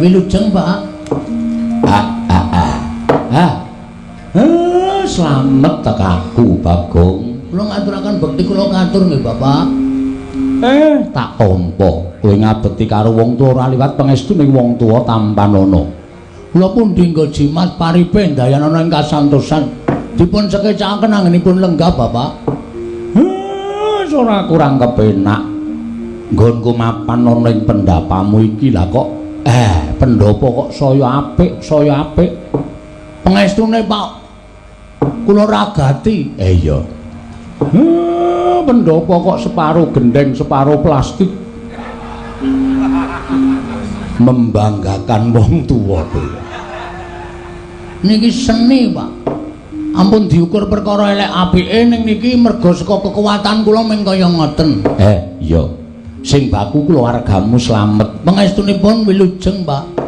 Wilujeng, Pak. Ah ah ah. Ah. Slamet tekaku, Bagong. Kula ngaturaken bekti kula katur nggih, Bapak. Tak tampa. Kowe ngabekti karo wong tuwa ora liwat pangestuning wong tuwa tampanana. Kula pun dinggo jimat paripe ndayanana ing kasantosan. Dipun sekecakaken anggenipun lenggah, Bapak. Ora kurang kepenak. Nggonku mapan ana ing pendapamu iki lah kok pendhapa kok saya apik, saya apik. Pangestune, Pak, kula ragati. Iya. Pendhapa kok separo gendeng, separo plastik. Membanggakan wong tuwa kowe. Niki seni, Pak. Ampun diukur perkara elek apike, ning niki merga saka kekuatan kula ming kaya ngoten. Iya. Sing baku keluargamu slamet. Pangestunipun wilujeng, Pak.